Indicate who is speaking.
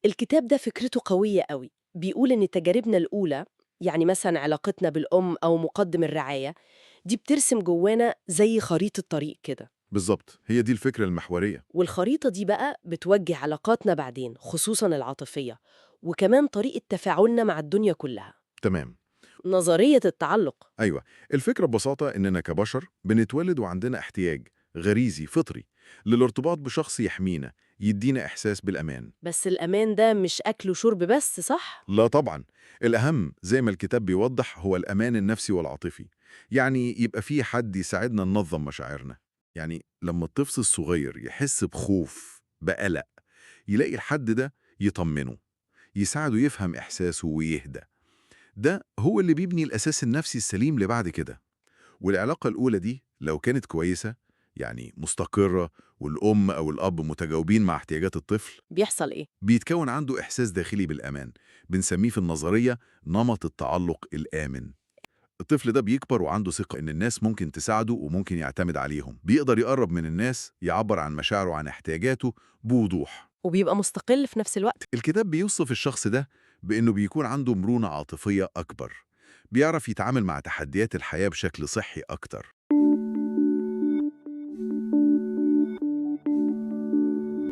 Speaker 1: الكتاب ده فكرته قوية قوي، بيقول إن تجاربنا الأولى، يعني مثلا علاقتنا بالأم أو مقدم الرعاية، دي بترسم جوانا زي خريطة طريق كده.
Speaker 2: بالظبط، هي دي الفكرة المحورية.
Speaker 1: والخريطة دي بقى بتوجه علاقاتنا بعدين، خصوصا العاطفية، وكمان طريقة تفاعلنا مع الدنيا كلها.
Speaker 2: تمام.
Speaker 1: نظرية التعلق.
Speaker 2: أيوة، الفكرة ببساطة إننا كبشر بنتولد وعندنا احتياج غريزي فطري للارتباط بشخص يحمينا، يدينا إحساس بالأمان.
Speaker 1: بس الأمان ده مش أكل وشرب بس، صح؟
Speaker 2: لا طبعا، الأهم زي ما الكتاب بيوضح هو الأمان النفسي والعاطفي. يعني يبقى في حد يساعدنا ننظم مشاعرنا. يعني لما الطفل الصغير يحس بخوف، بقلق، يلاقي الحد ده يطمنه، يساعده يفهم إحساسه ويهدى. ده هو اللي بيبني الأساس النفسي السليم لبعد كده. والعلاقة الأولى دي لو كانت كويسة، يعني مستقرة، والأم أو الأب متجاوبين مع احتياجات الطفل،
Speaker 1: بيحصل إيه؟
Speaker 2: بيتكون عنده إحساس داخلي بالأمان، بنسميه في النظرية نمط التعلق الآمن. الطفل ده بيكبر وعنده ثقة إن الناس ممكن تساعده وممكن يعتمد عليهم، بيقدر يقرب من الناس، يعبر عن مشاعره وعن احتياجاته بوضوح.
Speaker 1: وبيبقى مستقل في نفس الوقت.
Speaker 2: الكتاب بيوصف الشخص ده بإنه بيكون عنده مرونة عاطفية أكبر، بيعرف يتعامل مع تحديات الحياة بشكل صحي أكتر.